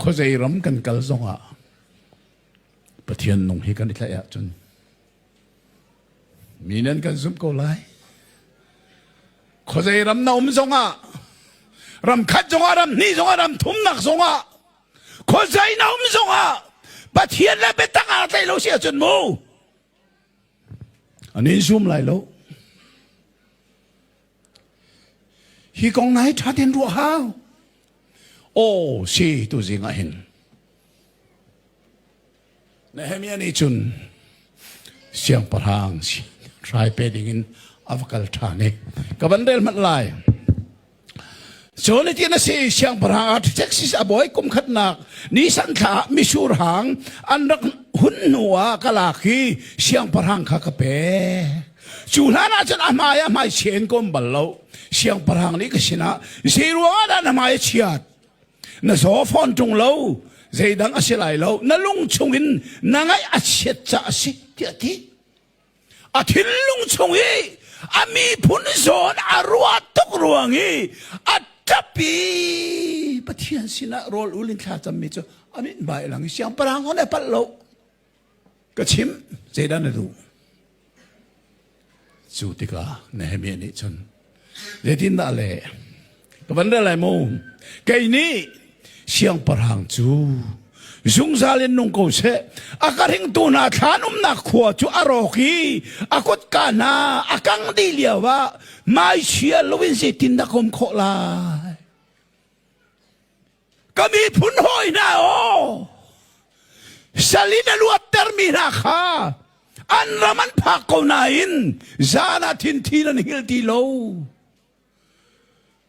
Khuazei ram kan kal zongah Pathian nung hi kan i tlaih ahcun mi nan kan zumh ko lai. Khuazei ram na um zongah ram khat zongah ram hnih zongah ram thumnak zongah khuazei na um zongah Pathian le biatak aa tlaih lo si ahcun mu an in zum lai lo. Hi kong nai ṭha tein ruah hau. Aw si tu zing ah hin Nehemiah nih cun siangpahrang hrai pe ding in a va kal ṭhan i ka van rel hmanh lai. Cun hitin a si siangpahrang Artaxerxes a bawi kum khatnak Nisan thla ah misur hang an rak hun hnu ah ka lak i siangpahrang kha ka pek. Cu hlan ah cun a hmai ah hmai chia in ka um bal lo. Siangpahrang nih ka sinah zei ruangah dah na hmai a chiat? Na zaw fawn ṭung lo, zeidang a si lai lo, na lung chungin na ngaih a chiat caah a si tiah a ti. A thinlung chung i a miphun zawn a ruah tuk ruang i a ṭap i Pathian sinah rawl ul in thla cammi cu a mit bai lang i siangpahrang hon e palh lo. Ka chim zeidah na duh? Cu tikah Nehemiah nih cun zeitindah le ka van rel lai mu kei nih siangpahrang cu zungzal in nung ko seh a ka ringtu hna thlan umnak khua cu a rawk i a kutka hna a kang dih lio ah maichia loin zeitindah ka um khawh lai Ka miphun hawi hna aw, sal in a luattermi hna kha an ram an phak ko nain zan ah thinthi an hngilh ti lo.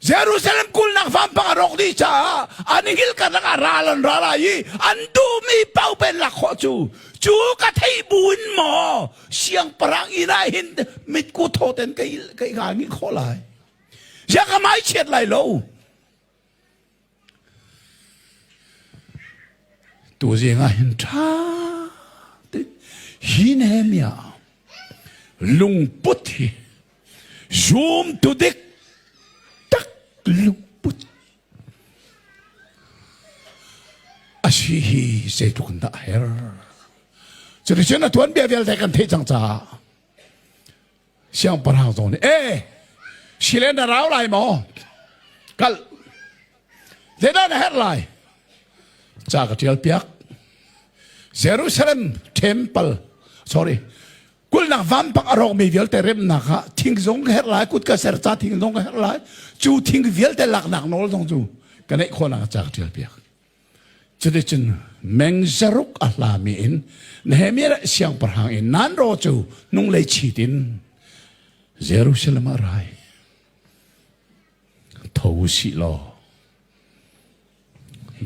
Jerusalem kulhnak vampang a rawk dih caah an hngilh karlak ah ral an ra lai i an duhmi paoh pen lak khawh cu cu ka theih bu in maw siangpahrang inn ah hin mitku thaw ten ka ka i khawh lai. Ziah ka mai chiat lai lo. Tuzing ah hin ṭha tein hi Nehemiah lungput hi zumtu dik tak lungput a si hi zeitluk in dah a herh. Cuticun a tuanbia vialte kan theih cang caah Siangpahrang zong nih ee silen na rau lai maw kal zeidah na herh lai ca ka ṭial piak Jerusalem temple sorry kulnak vampang a rawkmi vialte remnak ah thing zong ka herh lai kut ka ser ca thing zong ka herh lai cu thing vialte laknak nawl zong cu ka neih khawhnak ca ka ṭial piak Cuticun meng zaruk a hlami in Nehemiah siangpahrang in nan ro cu hnunglei chit in Jerusalem ah rai. Tho u sih law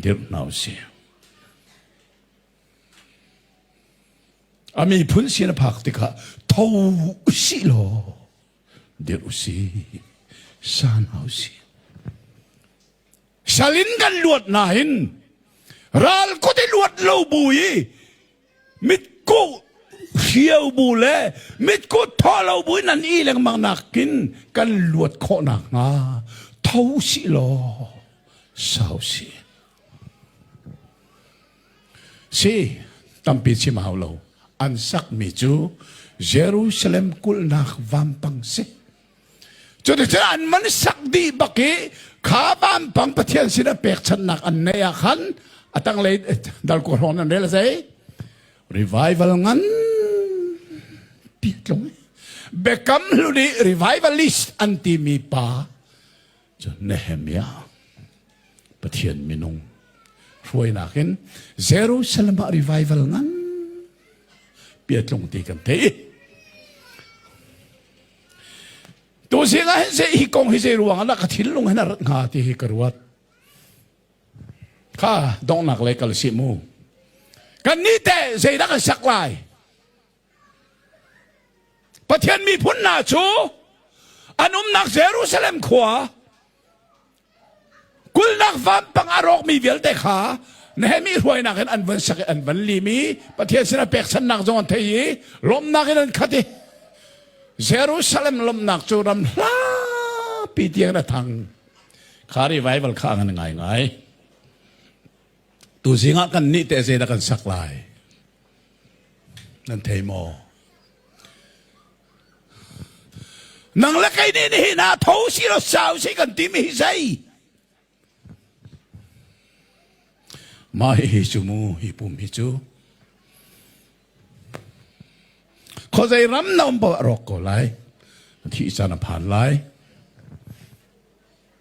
dirh hna u sih. A miphun sin a phak tikah tho u sih law dirh u sih, sa hna u sih. Sal in kan luat nain ral kut i luat lo bu i mitkuh hriau bu le mitkuh thaw lo bu in an i lengmang nakin kan luat khawh nakhnga tho sih law sau sih. Si tampi chim hau lo an sakmi cu Jerusalem kulhnak vampang si. Cuticun an man sak dih bak i kha vampang Pathian sin ah pekchanhnak an neih ah khan a tanglei dalkua hrawng nan rel a zei revival ngan pi tlung Biakam hlun i revivalist an timi pa cu Nehemiah Pathian minung hruainak in Jerusalem ah revival ngan piatlung ti kan theih. Tuzing ah hin zei hi kong hi zei ruang ah ka thinlung hin a rat hnga ti hi ka ruat. Kha donghnak lei kal si mu. Kan nih teh zeidah kan sak lai? Pathian miphun hna cu an umnak Jerusalem khua Kulhnak vampang a rawkmi vialte kha Nehemiah hruainak in an van sak i an van lim i Pathian sinah pekchanhnak zong an thei i lawmhnak in an khat i Jerusalem lawmhnak cu ram hlapi tiang in a thang. Kha revival kha a ngan ngaingai. Tuzing ah kan nih teh zeidah kan sak lai? Nan thei maw? Nang le kei nih nihin ah tho si lo sau si kan timi hi zei? Mah hi cu mu hi pum hi cu khuazei ram na um paoh a rawk ko lai. Thih caan a phan lai.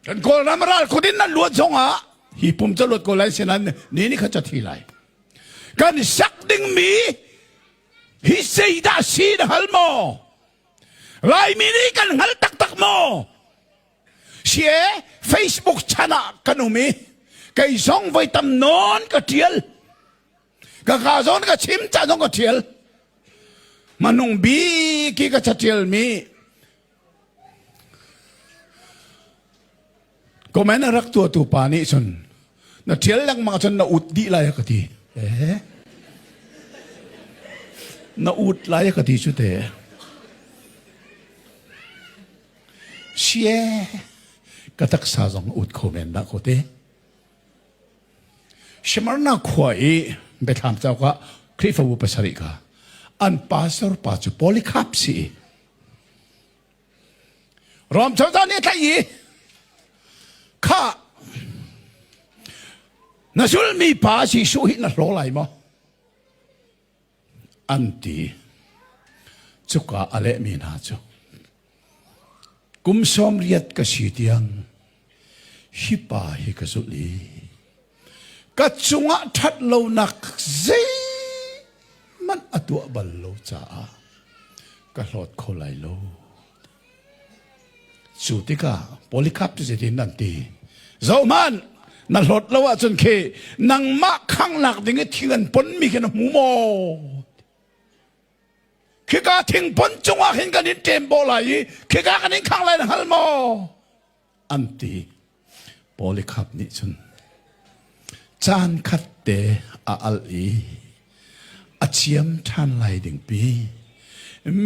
Kan Kawlram ral kut in nan luat zongah hi pum cu luat ko lai sinan ni ni kha ca thi lai. Kan sak dingmi hi zeidah si na hal maw? Laimi nih kan hngal taktak maw? Sie Facebook chan ah kan um i kei zong voi tam nawn ka tial. Ka ka zawn ka chim ca zong ka tial. Manung bik i ka catialmi Comment a rak tuahtu pa nih cun na ṭial lengmang cun na ut dih lai a ka ti. Eh? Na ut lai a ka ti cu te. Sie ka taksa zong ut kho men dah ko te. Smyrna khua i Biathlam cauk ah Khrihfabu pasarih kha an pastor pa cu Polycarp si i Rom cozah nih a tlaih i kha na zulmi pa Jesuh hi na hlaw lai maw? An ti. Cuka a lehmi hna cu kum 80 ka si tiang hi pa hi ka zulh i ka cungah ṭhat lonak zeihmanh a tuah bal lo caah ka hlawt kho lai lo. Cu tikah Polycarp cu zeitin an ti? Zohhmanh, na hlawt lo ahcun khi nangmah khanglak ding i thing an ponmi khi na hmu maw? Khika thingpon cungah khin kan in ṭem bawh lai i khika kan in khang lai na hngal maw? An ti. Polycarp nih cun caan khat te a al i a ciam ṭhan lai ding pi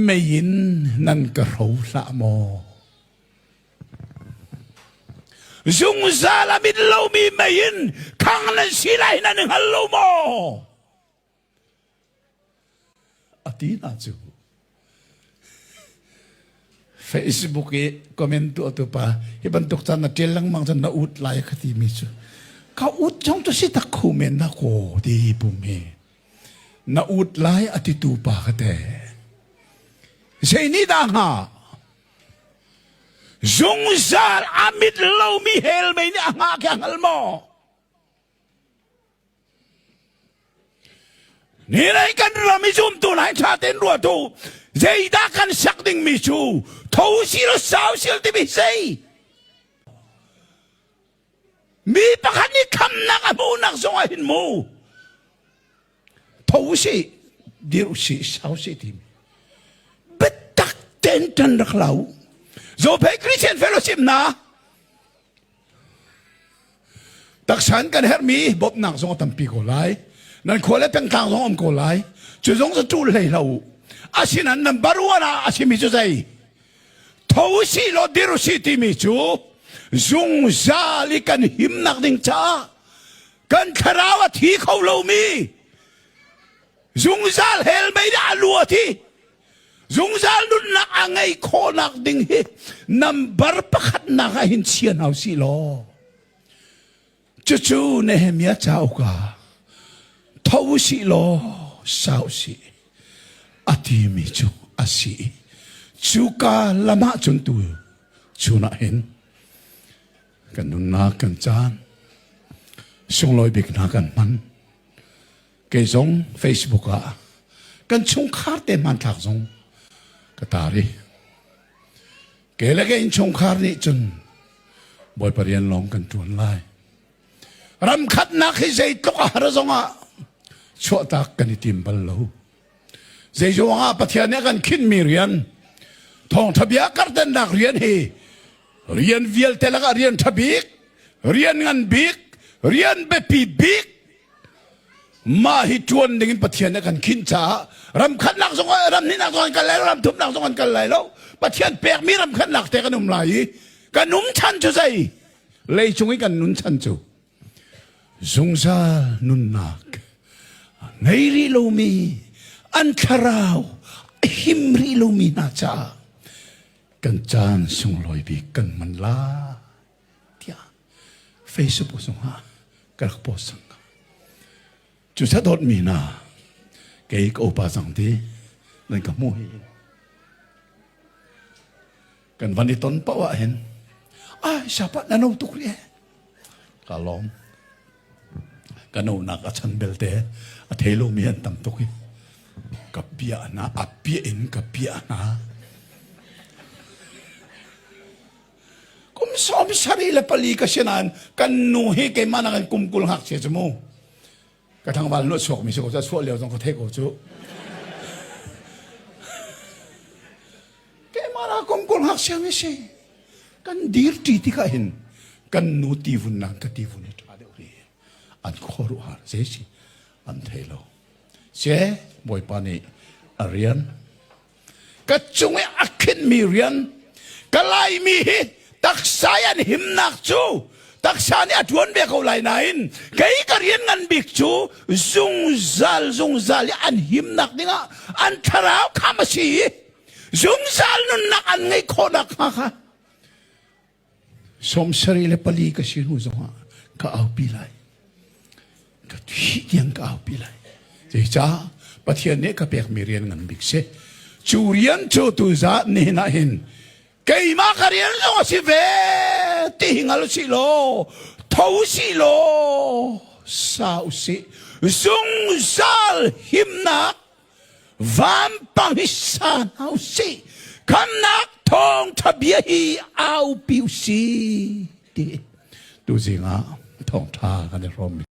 mei in nan ka hro hlah maw? Zungzal a mit lomi mei in khang nan si lai nan hngal lo maw? A ti hna cu Facebook i comment tuahtu pa hi bantuk caan na ṭial lengmang cun na ut lai ka timi cu ka ut zong cu si tak khu men na ko ti pum hi na ut lai a titu pa ka te zei nih dah hnga zungzal a mit lomi hell mei nih a hngah khi a hngal maw Ni lei kan ram i zumtu lai ṭha tein ruat u. Zeidah kan sak dingmi cu tho sil sau sil timi sei. Mi pakhat nih khamnak a hmuhnak zong ah hin mu. Tho si, dir si, sau si timi. Biatak tein ṭan rak lau. Zophei Christian Fellowship na Taksan kan herhmi bawmhnak zong a tampi ko lai. Nan khua le pengtlang zong um ko lai. Cu zong cu ṭul hlei hlah u. Asinain nan baruan ah a simi cu zei? Tho si law dir si timi cu zungzal i kan himnak ding caah kan thlarau a thi kho lomi zungzal hell mei dah a luat i Zungzal nunnak a ngei khawhnak ding hi nambar pakhatnak ah hin chia hna usih law cucu Nehemiah cauk ah tho usih law sau usih a timi cu a si i cuka lam ah cun tu chun ah hin kan nunnak kan caan sunglawi bik hna kan hman Kei zong Facebook ah kan chungkhar te hmanthlak zong ka tar i ke le ke innchungkhar nih cun Bawipa rian lawng kan ṭuan lai. Ram khatnak hi zeitluk a har zongah chuahtak kan i tim bal lo. Zeiruang ah Pathian nih a kan khinhmi rian thawngṭha bia karhtennak rian hi rian vialte lakah rian ṭha bik, rian ngan bik, rian biapi bik Mah hi ṭuan ding in Pathian nih a kan khinh caah ram khatnak zong ram hnihnak zong an kal lai lo, ram thumnak zong an kal lai lo. Pathian pekmi ram khatnak te kan um lai i kan um chan cu zei? Leicung i kan nun chan cu. Zungzal nunnak ngei rih lomi an thlarau a him rih lomi hna caah kan caan sunglawi bik kan hman la tiah Facebook zongah ka rak post cang. Cu dawtmi hna kei ka upa cang ti nan ka hmuh hi kan van i ton paoh ah hin ai sapa na no tuk rih ka lawm. Ka nonak a chan belte a thei lomi an tam tuk i ka piah hna a piah in ka piah hna. Kum 74 ka si nain kan nu hi keimah nakin kum 20 ngakchia cu mu. Ka tlangval nu a chuakmi si ko cu a chuah lio zong ka thei ko cu. Keimah na kum 20 ngakchia mi si. Kan dir ṭi tikah hin kan nu tivun nan ka tivun hi ṭha deuh rih. An khuaruahhar zei si an thei lo. Se Bawipa nih a rian ka cung i a khinhmi rian ka Laimi hi taksa i an himnak cu taksa nih a ṭuan ve ko lai nain kei ka rian ngan bik cu zungzal zungzal i an himnak dingah an thlarau kham a si i zungzal nunnak an ngeih khawhnak hnga kha 74 ka si hnu zongah ka aupi lai. Ka thih tiang ka aupi lai. Zeicah Pathian nih ka pekmi rian ngan bik si. Cu rian cu tu zah nihin ah hin keimah ka rian zong a si ve ti hi ngal si law tho si law sa usih zungzal himnak Vampang hi sa hna usih. Khamnak thawngṭha bia hi aupi usih ti tuzing ah thawngṭha kan i hrawm.